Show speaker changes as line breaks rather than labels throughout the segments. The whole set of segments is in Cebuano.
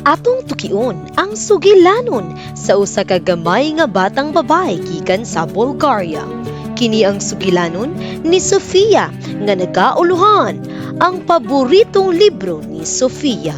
Atong tukion ang sugilanon sa usa ka gamay nga batang babae gikan sa Bulgaria. Kini ang sugilanon ni Sofia nga nagauluhan ang paboritong libro ni Sofia.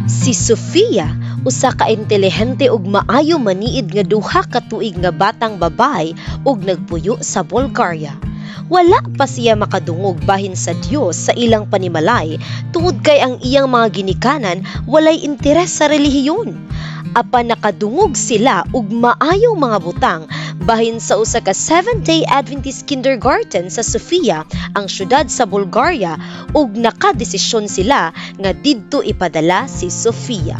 Si Sofia usa ka intelihente ug maayo maniid nga 2 ka tuig nga batang babae ug nagpuyo sa Bulgaria. Wala pa siya makadungog bahin sa Dios sa ilang panimalay tungod kay ang iyang mga ginikanan walay interes sa relihiyon. Apan nakadungog sila og maayong mga butang bahin sa usa ka Seventh-day Adventist Kindergarten sa Sofia, ang syudad sa Bulgaria, ug nakadesisyon sila nga didto ipadala si Sofia.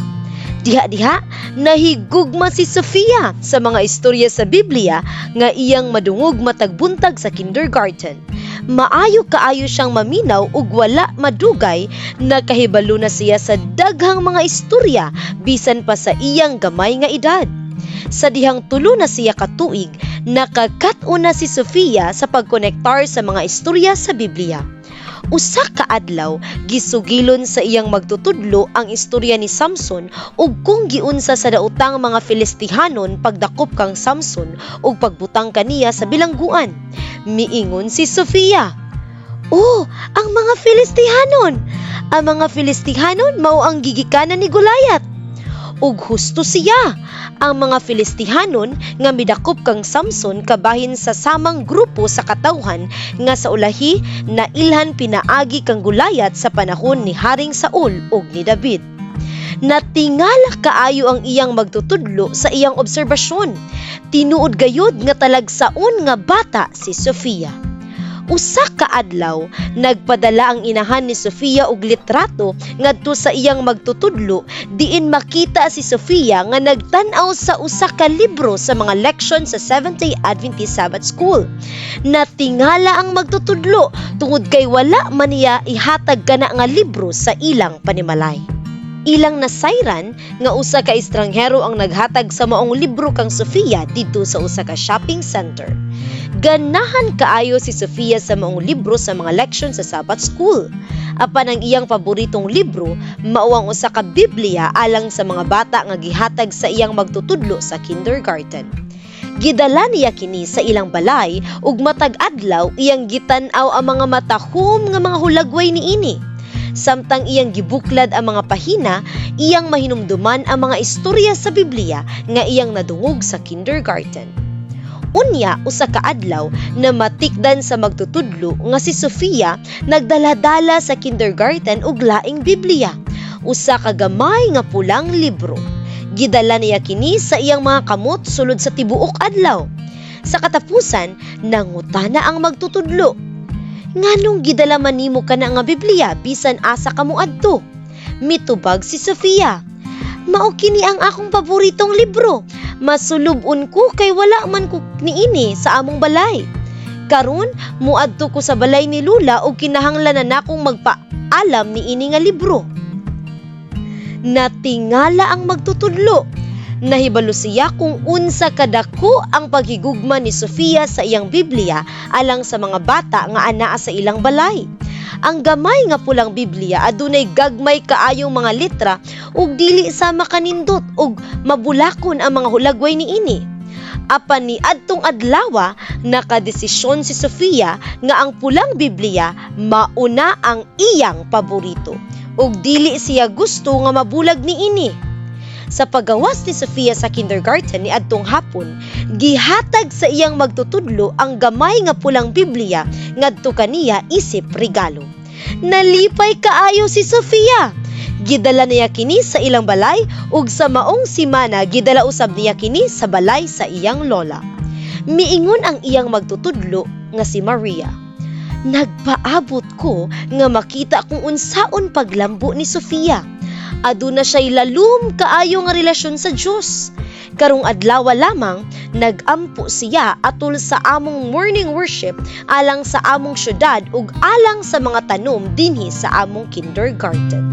Diha-diha, nahigugma si Sofia sa mga istorya sa Biblia nga iyang madungog matag buntag sa kindergarten. Maayo kaayo siyang maminaw ug wala madugay nakahibalo na siya sa daghang mga istorya bisan pa sa iyang gamay nga edad. Sa dihang 3 na siya ka tuig, nakakat-on na si Sofia sa pagkonektar sa mga istorya sa Biblia. Usa ka adlaw, gisugilon sa iyang magtutudlo ang istorya ni Samson ug kung giunsa sa daotang mga Filistihanon pagdakop kang Samson ug pagbutang kaniya sa bilangguan. Miingon si Sofia, "Oh, ang mga Filistihanon! Ang mga Filistihanon mao ang gigikanan ni Goliath." Ug husto siya. Ang mga Filistihanon nga midakop kang Samson kabahin sa samang grupo sa katawhan nga sa ulahi nailhan pinaagi kang Goliath sa panahon ni Haring Saul ug ni David. Natingala kaayo ang iyang magtutudlo sa iyang obserbasyon. Tinuod gayud nga talagsaon nga bata si Sofia. Usa ka adlaw, nagpadala ang inahan ni Sofia og litrato ngadto sa iyang magtutudlo diin makita si Sofia nga nagtan-aw sa usa ka libro sa mga leksyon sa Seventh-day Adventist Sabbath School. Natingala ang magtutudlo tungod kay wala man niya ihatag kana nga libro sa ilang panimalay. Ilang nasayran nga usa ka estranghero ang naghatag sa maong libro kang Sofia didto sa usa ka shopping center. Ganahan kaayo si Sofia sa maong libro sa mga leksyon sa Sabbath School. Apan ang iyang paboritong libro mao ang usa ka Biblia alang sa mga bata nga gihatag sa iyang magtutudlo sa kindergarten. Gidala niya kini sa ilang balay ug matag adlaw iyang gitan-aw ang mga matahom nga mga hulagway niini. Samtang iyang gibuklad ang mga pahina, iyang mahinumduman ang mga istorya sa Biblia nga iyang nadungog sa kindergarten. Unya, usa ka adlaw na matikdan sa magtutudlo nga si Sofia nagdala-dala sa kindergarten og laing Biblia, usa ka gamay nga pulang libro. Gidala niya kini sa iyang mga kamot sulod sa tibuok adlaw. Sa katapusan, nangutana ang magtutudlo. "Nganong gidala man nimo kana nga Biblia bisan asa ka moadto?" Mitubag si Sofia. "Mao kini ang akong paboritong libro. Masulub-on ko kay wala man ko niini sa among balay. Karon muadto ko sa balay ni Lula ug kinahanglan na nakong magpaalam niini nga libro." Natingala ang magtutudlo. Nahibalo siya kung unsa kadako ang paghigugma ni Sofia sa iyang Biblia alang sa mga bata nga anaa sa ilang balay. Ang gamay nga pulang Biblia adunay gagmay kaayong mga litra ug dili sa makanindot ug mabulakon ang mga hulagway niini. Apan ni adtong adlawa, nakadesisyon si Sofia nga ang pulang Biblia mauna ang iyang paborito ug dili siya gusto nga mabulag niini. Sa pagawas ni Sofia sa kindergarten ni adtong hapon, gihatag sa iyang magtutudlo ang gamay nga pulang Biblia ngadto kaniya isip regalo. Nalipay kaayo si Sofia. Gidala niya kini sa ilang balay ug sa maong simana gidala usab niya kini sa balay sa iyang lola. Miingon ang iyang magtutudlo nga si Maria. "Nagpaabot ko nga makita kung unsaon paglambo ni Sofia. Aduna siya'y lalum kaayo nga relasyon sa Dios. Karong adlaw lamang, nagampo siya atol sa among morning worship alang sa among syudad ug alang sa mga tanom dinhi sa among kindergarten."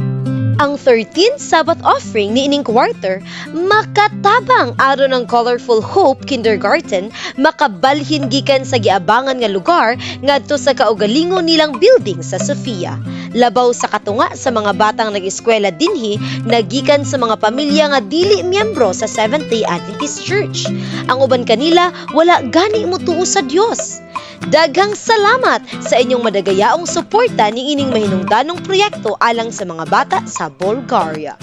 Ang 13th Sabbath offering niining quarter makatabang aron ang Colorful Hope Kindergarten makabalhin gikan sa giabangan nga lugar ngadto sa kaugalingon nilang building sa Sofia. Labaw sa katunga sa mga batang nag-eskwela dinhi nagikan sa mga pamilya nga dili miyembro sa Seventh-day Adventist Church. Ang uban kanila wala gani motuo sa Dios. Daghang salamat sa inyong madagayaong suporta niining mahinungdanong proyekto alang sa mga bata sa Bulgaria.